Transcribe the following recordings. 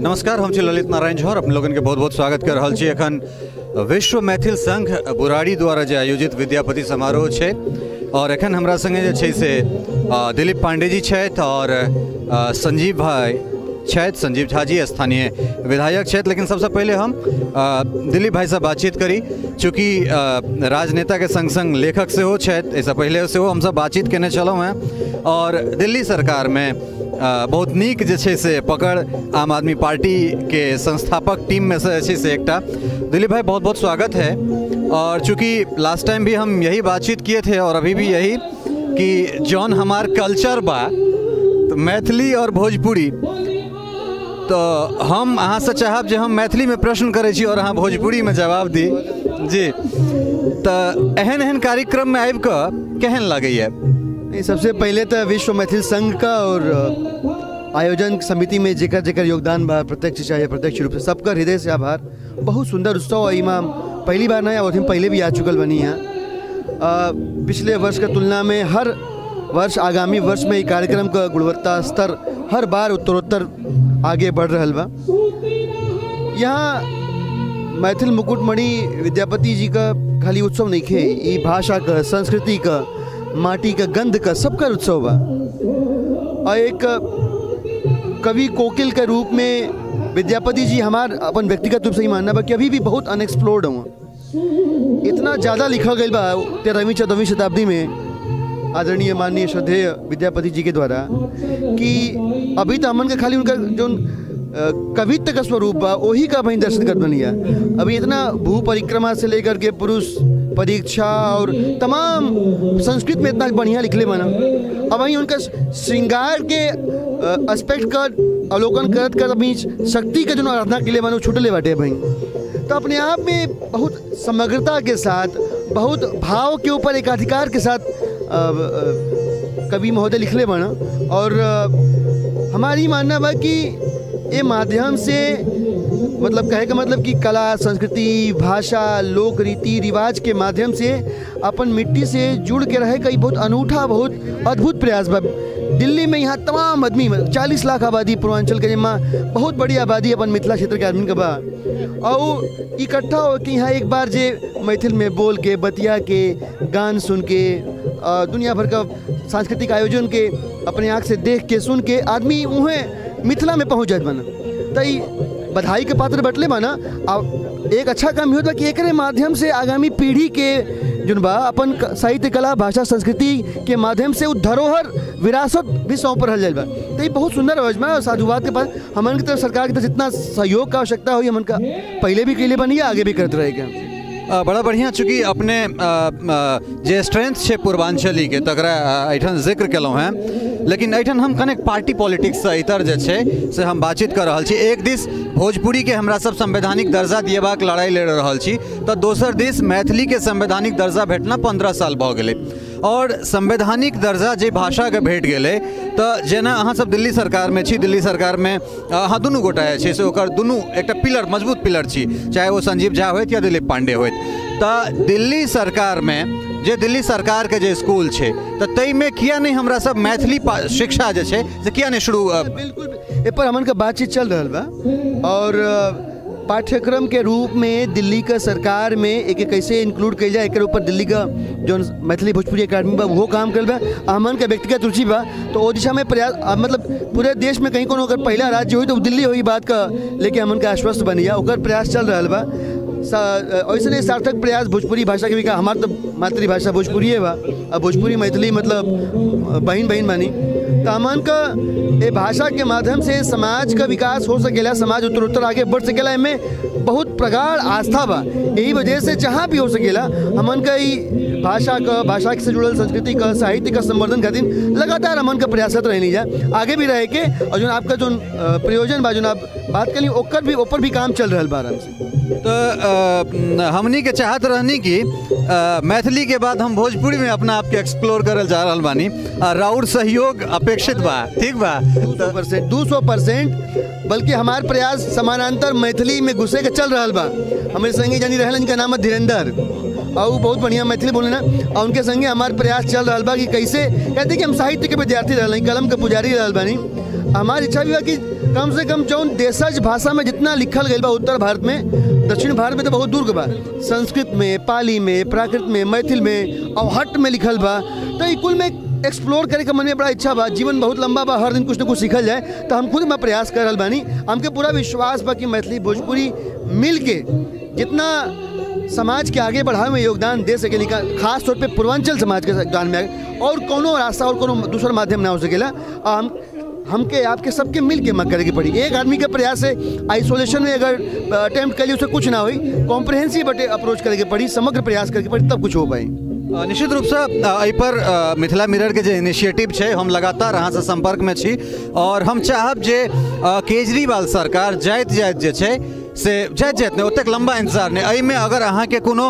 नमस्कार, हम छी ललित नारायण झा और अपने लोगन के बहुत बहुत स्वागत कर रहल छी। एखन विश्व मैथिल संघ बुराड़ी द्वारा जे आयोजित विद्यापति समारोह छै और एखन हमरा संगे जे छै से दिलीप पांडे जी छथि और संजीव भाई छथि, संजीव झा जी स्थानीय विधायक छथि। लेकिन सबसे पहले हम दिलीप भाई से बातचीत करी, चूँकि राजनेता के संग संग लेखक सेहो छथि, एहिसँ पहिले सेहो हमसब बातचीत केने छलहुँ हेँ और दिल्ली सरकार में बहुत नीक जे छै से पकड़ आम आदमी पार्टी के संस्थापक टीम में से जे छै से एकटा। दिलीप भाई बहुत बहुत स्वागत है। और चूँकि लास्ट टाइम भी हम यही बातचीत किए थे और अभी भी यही कि जौन हमार कल्चर बा तो मैथिली और भोजपुरी, तो हम अहाँ से चाहब जे हम मैथिली में प्रश्न करै छी और अहाँ भोजपुरी में जवाब दी जी। तो एहन एहन कार्यक्रम में आबि कऽ केहन लगैए? सबसे पहले तो विश्व मैथिल संघ का और आयोजन समिति में जेकर जेकर योगदान बा प्रत्यक्ष चाहे प्रत्यक्ष रूप से सबका हृदय से आभार। बहुत सुंदर उत्सव है, इमा पहली बार नहीं आवत, पहले भी आ चुकल बनी यहाँ। पिछले वर्ष के तुलना में हर वर्ष आगामी वर्ष में कार्यक्रम का गुणवत्ता स्तर हर बार उत्तरोत्तर आगे बढ़ रहा बा। यहाँ मैथिल मुकुटमणि विद्यापति जी का खाली उत्सव नहीं खे, ये भाषा का, संस्कृति का, माटी का, गंध का सबका उत्सव बा। और एक कवि कोकिल के रूप में विद्यापति जी हमार अपन व्यक्तिगत रूप से ही मानना बा कि अभी भी बहुत अनएक्सप्लोर्ड हुआ। इतना ज़्यादा लिखा गया बा 13वीं 14वीं शताब्दी में आदरणीय माननीय श्रद्धेय विद्यापति जी के द्वारा कि अभी तो हमन के खाली उनका जो कवित्व का स्वरूप बा वही का वहीं दर्शन कर बनिया। अभी इतना भू परिक्रमा से लेकर के पुरुष परीक्षा और तमाम संस्कृत में इतना बढ़िया लिखले बना। अब वहीं उनका श्रृंगार के एस्पेक्ट का अवलोकन करत कर अभी शक्ति के जो आराधना के लिए बना छुटले बाटे भाई। तो अपने आप में बहुत समग्रता के साथ, बहुत भाव के ऊपर एकाधिकार के साथ कवि महोदय लिखले बना। और हमारी मानना बा कि ये माध्यम से मतलब कहे का मतलब कि कला, संस्कृति, भाषा, लोक रीति रिवाज के माध्यम से अपन मिट्टी से जुड़ के रहे का बहुत अनूठा, बहुत अद्भुत प्रयास बा। दिल्ली में यहाँ तमाम आदमी 40 लाख आबादी पूर्वांचल के जिम्मा बहुत बड़ी आबादी अपन मिथिला क्षेत्र के आदमी के बा और इकट्ठा हो के यहाँ एक बार जे मैथिल में बोल के, बतिया के, गान सुन के, दुनिया भर का सांस्कृतिक आयोजन के अपने आँख से देख के सुन के आदमी उहें मिथिला में पहुँच जात बना। तो बधाई के पात्र बटले बना। अब एक अच्छा काम होता कि एकरे माध्यम से आगामी पीढ़ी के जोन बा अपन साहित्य, कला, भाषा, संस्कृति के माध्यम से धरोहर विरासत भी सौंप रहा जाए बा। तो ये बहुत सुंदर योजना और साधुवाद के पास हमन की तरफ सरकार की तरफ जितना सहयोग का आवश्यकता हुई हमन का पहले भी कैले बनी, आगे भी करते रहेगा। बड़ा बढ़िया। चूँकि अपने जे स्ट्रेंथ है पूर्वांचली के तकरा एहिठाम जिक्र केलहुँ हेँ, लेकिन एहिठाम हम कनेक पार्टी पॉलिटिक्स से इतर जे छै से हम बातचीत कर रहल छी। एक दिस भोजपुरी के हमरा सब संवैधानिक दर्जा दिएबाक लड़ाई लड़ रहल छी तो दोसर दिस मैथिली के संवैधानिक दर्जा भेटना 15 साल भऽ गेलै और संवैधानिक दर्जा जे भाषाके भेट गेलै तो जेना अहाँ सब दिल्ली सरकारमे छी, दिल्ली सरकारमे अहाँ दुनू गोटा जे छै से ओकर दुनू एकटा पिलर, मजबूत पिलर छी, चाहे ओ संजीव झा होथि या दिलीप पांडे होथि। तऽ दिल्ली सरकारमे जे दिल्ली सरकारके जे स्कूल छै तऽ ताहिमे किया नहि हमरा सब मैथिली शिक्षा जे छै से किया नहि शुरू? बिल्कुल, एहि पर हमन के बातचीत चल रहा बा और पाठ्यक्रम के रूप में दिल्ली का सरकार में एक कैसे इंक्लूड कइल जाए एकर ऊपर दिल्ली का जो मैथिली भोजपुरी अकादमी बा वो काम करल बा। हमन के व्यक्तिगत रुचि बा तो ओ दिशा में प्रयास मतलब पूरे देश में कहीं कोनो अगर पहला राज्य हुई तो दिल्ली हुई बात का लेके हमन के आश्वस्त बनी ओकर प्रयास चल रहा बा। ऐसे सार्थक प्रयास भोजपुरी भाषा के भी, हमार तो मातृभाषा भोजपुरी बा और भोजपुरी मैथिली मतलब बहन बहन बानी। तो हमन का ये भाषा के माध्यम से समाज का विकास हो सकेला, समाज उत्तरोत्तर आगे बढ़ सकेला, इनमें बहुत प्रगाढ़ आस्था बा। यही वजह से जहाँ भी हो सकेला हमन का भाषा का, भाषा से जुड़ल संस्कृति का, साहित्य का संवर्धन खातिर लगातार हमन का प्रयासरत रहनी जा, आगे भी रहे के। और जो आपका जो प्रयोजन बा, जो आप बात करी ओकर भी ऊपर भी काम चल रहा बा आराम से। तो हमनी के चाहत रहनी कि मैथिली के बाद हम भोजपुरी में अपना आपके एक्सप्लोर करल जा रहा बानी, राउर सहयोग अपेक्षित बा, ठीक बा? 200% 200%, बल्कि हमार प्रयास समानांतर मैथिली में घुसे के चल रहा बा। हमारे संगे जानी रहल इनका नाम है धीरेन्द्र और बहुत बढ़िया मैथिली बोले ना, और उनके संगे हमारे प्रयास चल रहा बा कि कैसे कहते कि हम साहित्य के विद्यार्थी रहल, कलम के पुजारी रहल बानी। हमारी इच्छा भी बा कि कम से कम जौन देशज भाषा में जितना लिखल गई बा उत्तर भारत में, दक्षिण भारत में तो बहुत दूर के बा, संस्कृत में, पाली में, प्राकृत में, मैथिल में, अवहट्ट में लिखल बा। तो ई कुल में एक्सप्लोर करे के मन में बड़ा इच्छा बा। जीवन बहुत लंबा बा, हर दिन कुछ न कुछ सीखल जाए, तो हम खुद में प्रयास कर रहा बानी। हमके पूरा विश्वास बा कि मैथिली भोजपुरी मिल के जितना समाज के आगे बढ़ावे में योगदान दे सकेली, खास तौर पे पूर्वांचल समाज के योगदान में, और कोनो रास्ता और कोनो दूसरा माध्यम ना हो सकेला। हम हमके आपके सबके मिल के करे के पड़ी। एक आदमी के प्रयास से आइसोलेशन में अगर अटेम्प्ट करी उसे कुछ ना हुई, कॉम्प्रहेंसिव अप्रोच करे के पड़ी, समग्र प्रयास करके पड़ी, तब कुछ हो पाई। निश्चित रूपसँ एहि पर मिथिला मिरर के जे इनिशिएटिव छै, हम लगातार अहाँसँ संपर्क में छी और हम चाहब जे केजरीवाल सरकार जाइत जाइत जे छै से जाइत जाइत नहि, ओतेक लम्बा इंतजार नहि, एहिमे अगर अहाँके कोनो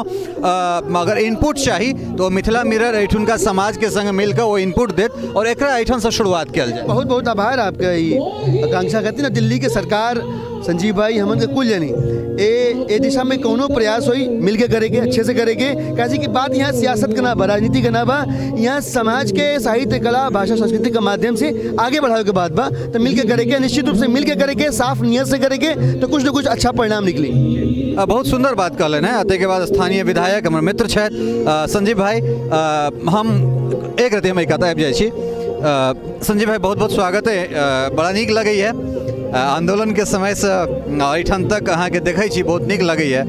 अगर इनपुट चाही तो मिथिला मिरर एहिठुनका समाजके संग मिलकर ओ इनपुट देत और एकरा एहिठामसँ शुरुआत कयल जाय। बहुत बहुत आभार आपके ई आकांक्षा खातिर। दिल्ली के सरकार, संजीव भाई, हमन के कुल जानी ए दिशा में कोनो प्रयास होई मिल के करेंगे, अच्छे से करेंगे। काहे की बात यहाँ सियासत का ना बा, राजनीति का ना बा, यहाँ समाज के साहित्य, कला, भाषा, संस्कृति के माध्यम से आगे बढ़ावे के बात बा। तो मिल के करेंगे, निश्चित रूप से मिल के करेंगे, साफ नियत से करेंगे तो कुछ न कुछ अच्छा परिणाम निकली। बहुत सुंदर बात कहलनि हैं। ताहिके बाद स्थानीय विधायक हमर मित्र छथि संजीव भाई, हम एक रति हम एक आबि जाइ छी। संजीव भाई बहुत बहुत स्वागत है, बड़ा नीक लगैए आंदोलन के समय से एहिठाम तक अहाँके देखै छी, बहुत नीक लगैए।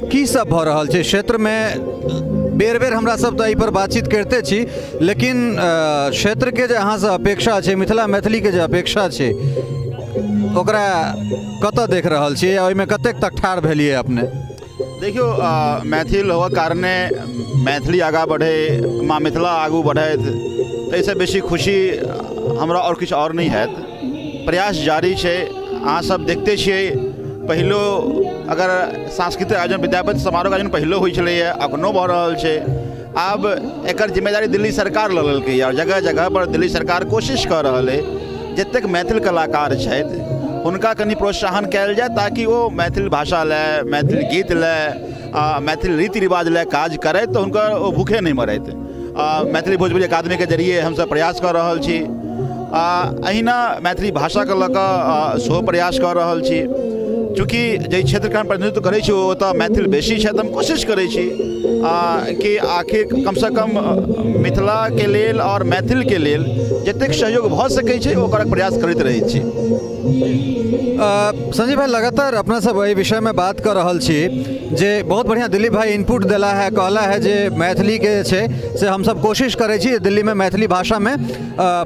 की सब भऽ रहल छै क्षेत्रमे? बेर बेर हमरा सब तऽ एहिपर बातचीत करिते छी, लेकिन क्षेत्रके जे अहाँसँ अपेक्षा छै, मिथिला मैथिलीके जे अपेक्षा छै, ओकरा कतऽ देख रहल छी, ओहिमे कतेक तक ठाढ़ भेलियै अपने? देखियौ, मैथिल होबऽ कारणे मैथिली आगाँ बढ़े, माँ मिथिला आगू बढ़ैत, ताहिसँ बेसी खुशी हमरा आओर किछु आओर नहि हैत। प्रयास जारी छै, अहाँ सब देखते छियै। पहिलो अगर सांस्कृतिक आयोजन, विद्यापति समारोहके आयोजन पहिलो होइ छलैए, अखनो भऽ रहल छै। आब एकर जिम्मेदारी दिल्ली सरकार लऽ लेलकैए और जगह जगह पर दिल्ली सरकार कोशिश कऽ रहल अइ जतेक मैथिल कलाकार छथि हुनका कनि प्रोत्साहन कयल जाय, ताकि ओ मैथिल भाषा लए, मैथिल गीत लए, मैथिल रीति रिवाज लए काज करथि, तऽ हुनकर ओ भूखे नहि मरथि। मैथिली भोजपुरी अकादमीके जरिए हमसब प्रयास कऽ रहल छी। अहिना मैथिली भाषाके लऽ कऽ सेहो प्रयास कऽ रहल छी। चूँकि जाहि क्षेत्रके हम प्रतिनिधित्व करै छी ओतऽ मैथिल बेसी छथि, हम कोशिश करै छी कि आखिर कमसँ कम मिथिलाके लेल आओर मैथिलके लेल जतेक सहयोग भऽ सकै छै ओकर प्रयास करैत रहै छी। संजीव भाई, लगातार अपना सब एहि विषयमे बात कऽ रहल छी जे बहुत बढ़िआँ दिलीप भाई इनपुट देला है, कहला है जे मैथिलीके जे छै से हमसब कोशिश करै छी दिल्लीमे मैथिली भाषामे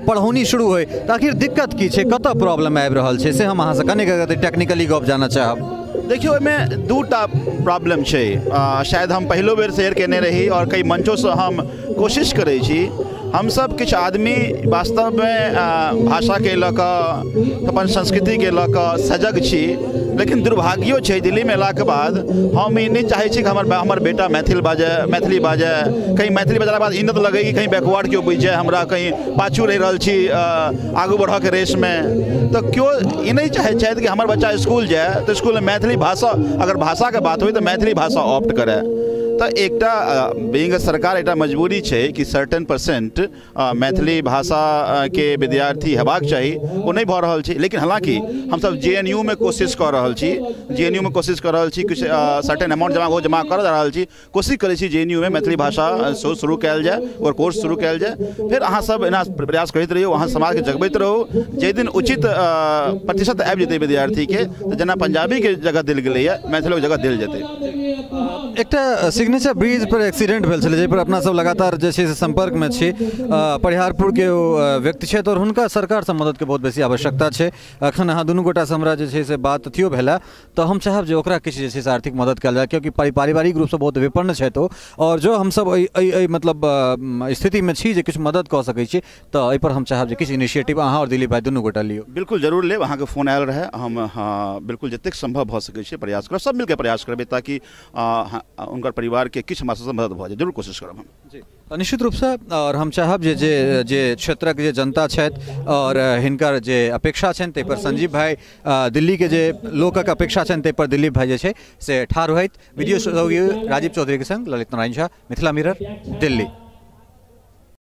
पढ़ौनी शुरू होइ, तऽ आखिर दिक्कत की छै, कतऽ प्रॉब्लम आबि रहल छै, से हम अहाँसँ कनिक टेक्निकली गप जानऽ चाहब। देखियौ, एहिमे दूटा प्रॉब्लम छै। शायद हम पहिलो बेर शेयर केने रही और कई मंचोसँ हम कोशिश करै छी। हमसब किछु आदमी वास्तवमे भाषाके लऽ कऽ, अपन संस्कृतिके लऽ कऽ सजग छी, लेकिन दुर्भाग्यो छै दिल्लीमे अयलाके बाद हम ई नहि चाहै छी कि हमर बेटा मैथिल बाजै, मैथिली बाजै। कहीं मैथिली बजलाके बाद ई नहि लगै कि कहीं बैकवर्ड केओ बुझि जाए, हमरा कहीं पाछू रहि रहल छी आगू बढ़ऽके रेसमे। तऽ केओ ई नहि चाहै छथि कि हमर बच्चा इसकुल जाए तऽ इसकुलमे मैथिली भाषा, अगर भाषाके बात होइ तऽ मैथिली भाषा ऑप्ट करए। तऽ एकटा बीइंग सरकार एकटा मजबूरी छै कि सर्टेन परसेंट मैथिली भाषाके विद्यार्थी हेबाक चाही, ओ नहि भऽ रहल छै। लेकिन हालाँकि हमसब JNU मे कोशिश कऽ रहल छी, JNU मे कोशिश कऽ रहल छी, किछु सर्टेन अमाउंट जमा कऽ रहल छी, कोशिश करै छी JNU मे मैथिली भाषा सेहो शुरू कयल जाय, ओकर कोर्स शुरू कयल जाय। फेर अहाँसब एना प्रयास करैत रहियौ, अहाँ समाजके जगबैत रहू। जाहि दिन उचित प्रतिशत आबि जेतै विद्यार्थीके, तऽ जेना पंजाबीके जगह देल गेलैए, मैथिलोके जगह देल जेतै। एकटा सिग्नेचर ब्रिज पर एक्सीडेंट भेल छलै, जाहिपर अपना सब लगातार जे छै से संपर्कमे छी। परिहारपुरके ओ व्यक्ति छथि और हुनका सरकारसँ मददके बहुत बेसी आवश्यकता छै। अखन अहाँ दुनू गोटासँ हमरा जे छै से बात अथियो भेला, तऽ हम चाहब जे ओकरा किछु जे छै से आर्थिक मदद कयल जाय, कियाकि पारिवारिक रूपसँ बहुत विपन्न छथि ओ, और जो हमसब एहि मतलब स्थितिमे छी जे किछु मदद कऽ सकै छी, तऽ एहिपर हम चाहब जे किछु इनिशिएटिव अहाँ और दिलीप भाई दुनू गोटा लियौ। बिल्कुल जरूर लेब। अहाँके फोन आयल रहै, हम बिल्कुल जतेक सम्भव भऽ सकै छै प्रयास करब, सब मिलके प्रयास करबै ताकि उनकर परिवारके किछु हमरा सबसँ मदद भऽ जाय, जरूर कोशिश करब हम। जी निश्चित रूपसँ। और हम चाहब जे जे जे क्षेत्रक जे जनता छथि और हिनकर जे अपेक्षा छनि ताहिपर संजीव भाई, दिल्लीके जे लोकक अपेक्षा छनि ताहिपर दिलीप भाई जे छै से ठाढ़ होइत। वीडियो सहयोगी राजीव चौधरीके संग ललित नारायण झा, मिथिला मिरर, दिल्ली।